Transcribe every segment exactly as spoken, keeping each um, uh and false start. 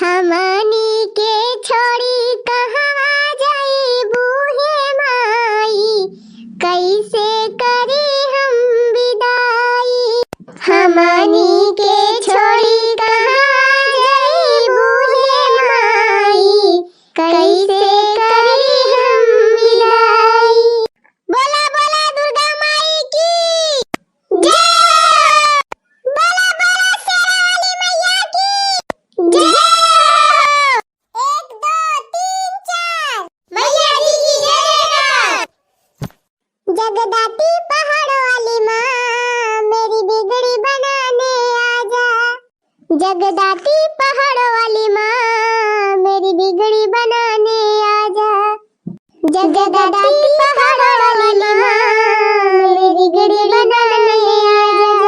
हमनी के छोड़ी कहवा जइबू हे माई, कैसे करी हम विदाई। हमनी के छोड़ी कहवा जइबू हे माई, कैसे करी हम विदाई। बोला बोला दुर्गा माई की जय। बोला बोला शेरा वाली मैया की जय। एक, दो, तीन, चार। मैया जी की जय जयकार। जगदाती पहाड़ वाली माँ, मेरी बिगड़ी बनाने आजा। जगदाती पहाड़ वाली माँ, मेरी बिगड़ी बनाने आजा। जगदाती पहाड़ वाली माँ, मेरी बिगड़ी बनाने आजा।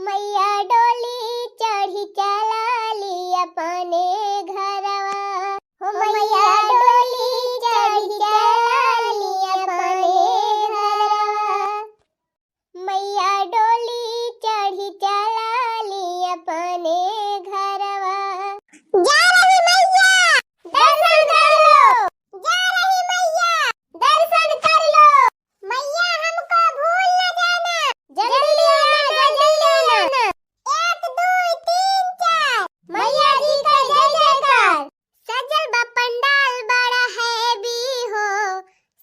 मैया डोली चढ़ी चलाली अपने घरवा। हो मैया डोली चढ़ी चलाली अपने घरवा। मैया डोली चढ़ी चलाली अपने घरवा। जा रही मैया, दर्शन कर लो। जा रही मैया, दर्शन कर लो। मैया हमको भूल न जाना। जल्दी आना, जल्दी आना। एक, दो, तीन, चार। मैया जी का जय जयकार। सजल बा पंडाल बड़ा heavy हो,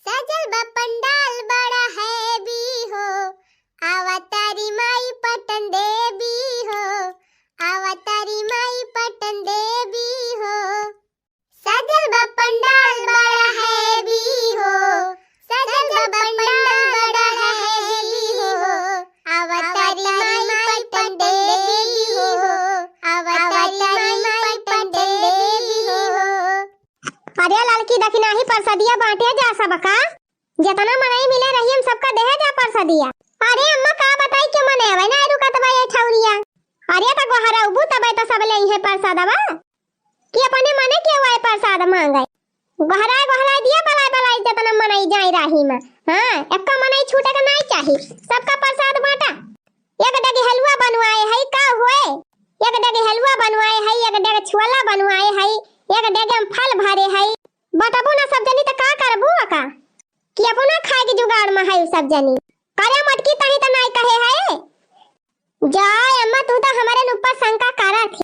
सजल बा पंडाल बड़ा heavy हो, आवतारी माई पटन देवी हो, आवतारी माई पटन देवी हो। सजल बा पंडाल बड़ा heavy हो, सजल बा पंडाल बड़ा heavy हो, आवतारी माई पटन देवी हो, आवतारी माई पटन देवी हो। अरे ललकी दखिनाही परसदिया बाँटे जा सबका, जेतना मनई मिले रही हम सबका देहे जा परसदिया। अरे अम्मा का बताई के मने अबे ना रुकत बा ये ठौरिया। अरे त गोहरउबू तबे त सब लेइहे परसदवा। कि अपने मने केहू आए परसाद माँगे। गोहराए गोहराए दिया बलाए बलाए जेतना मनई जाए राही मा। हाँ, एक्का मनई छूटे के नाई चाही। सबका परसाद बाँटा। एक डेग हलुआ बनवाए हई का होए? एक डेग हलुआ बनवाए हई, एक डेग छोला बनवाए हई, एक डेग मा फल भरे हई। बँटबू ना सब जनी त का करबू अका? कि अपना खाए के जुगाड़ मा हई सब जनी। करे मटकी तनी त नाई कहे हई। जाय अम्मा, तू त हमरे ऊपर शंका करत ही।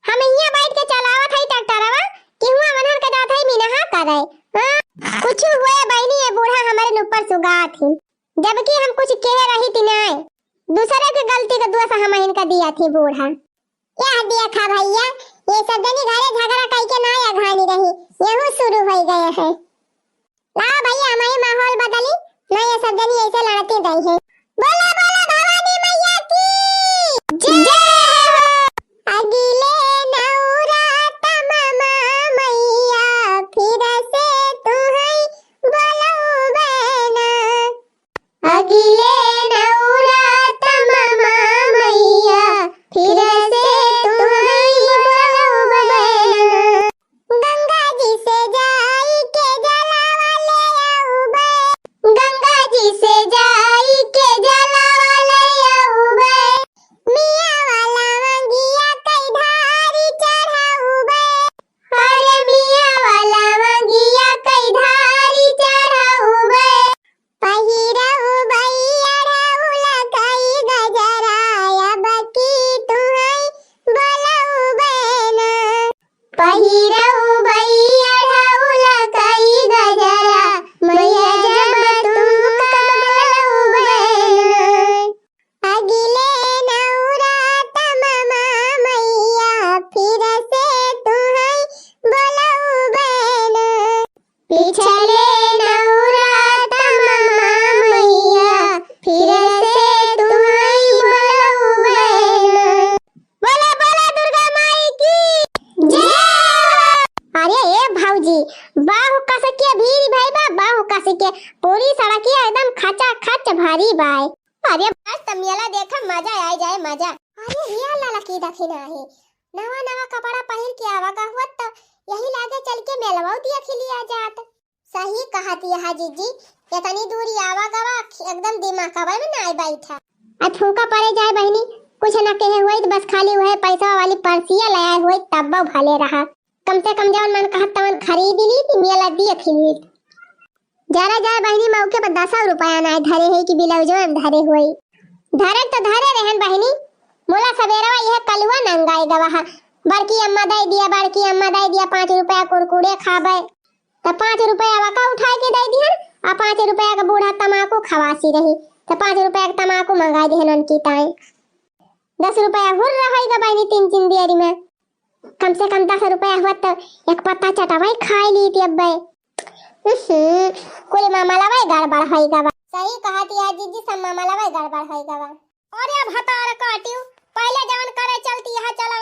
हम इहाँ बैठ के चलावत हई ट्रैक्टरवा, कि हुआँ मनहर के जात हई मिनहा करे। हाँ? कुछु हुए बहिनी, ये बूढ़ा हमरे ऊपर सुगात ही, जबकि हम कुछ कहे रही थी नाय। दूसरे के गलती के दोष हम इनका दिया थी बूढ़ा। यह देखा भैया, ये सब जनी घरे झगड़ा कई के नाय अघानी रही, यहू शुरू हो गए हैं। लाओ भैया, हमारी माहौल बदली, ना ये सब जनी ऐसे लड़ती गई है। बोला बोला भवानी मैया की जय हो। अगिले नवरात मा मैया फिर से तुहई बोलौबे ना। अगिले नवरात मा मैया फिर से तुहई बोलौबे ना। गंगा जी से जाई के जलावा ले आउबे। गंगा जी से जाई के जलावा ले आउबे। मियाँ वाला मंगिया कई धारी चढ़ाउबे। अरे मियाँ वाला मंगिया कई धारी चढ़ाउबे। पहिरउबे अढ़उल कई गजरा, अब की तुहई बोलउबे ना। पहिरउबे अढ़उल कई गजरा, मैया जब तुमका बोलउबे ना। अगिले नवरात मा मैया फिर से तुहई बोलउबे ना। पिछले नवरात मा मैया फिर से तुहई बोलउबे ना। बोला बोला दुर्गा माई की जय। अरे ए भौजी, बाहु कसके भीड़ भई बा, बाहु कसके पूरी सड़किया एकदम खचा खच भरी बाय। अरे बस त मेला देखा मजा आइ जाए मजा। अरे हिया ललकी दखिनाही, नवा नवा कपड़ा पहिर के आवा का हुआ त यही लागे चल के मेलवा देखि लिया जात। सही कहत यहा जीजी, एतनी दूरी आवा गवा एकदम दिमागवा मा नाई बैठा। आ फूका परे जाए बहिनी, कुछ ना कहे होइत, बस खाली वह पैसा वाली पर्सिया ले आए होइत, तब्बो भले रहा। कम से कम जवन मन कहत तवन खरीद ली थी, मेला देखी ली। जरा जाए बहिनी, मौके पर दस रुपया नाहीं धरे है कि ब्लाउजवा में धरे होई। धरे तो धरे रहन बहिनी, मोला सबेरवा यह कलुआ नंगाए गवा हा। बड़की अम्मा दे दिया, बड़की अम्मा दे दिया, पाँच रुपया कुरकुरे खाबे। त पाँच रुपया वका उठाए के दे दिहन, आ पाँच रुपया का बूढ़ा तमाकू खवासी रही, त पाँच रुपया का तमाकू मंगाए दिहन उनकी ताई। दस रुपया हुर रही गा बहिनी तीन तीन दियरी में। कम से कम दस रुपया हुआ तो एक पत्ता चटवाई खाए ली थी अब्बे। हम्म, कुल मामला वही गड़बड़ होई गवा। सही कहत या जीजी, सब मामला वही गड़बड़ होई गवा। अरे भतार काटियो, पहले जवन करे चलती यहाँ चला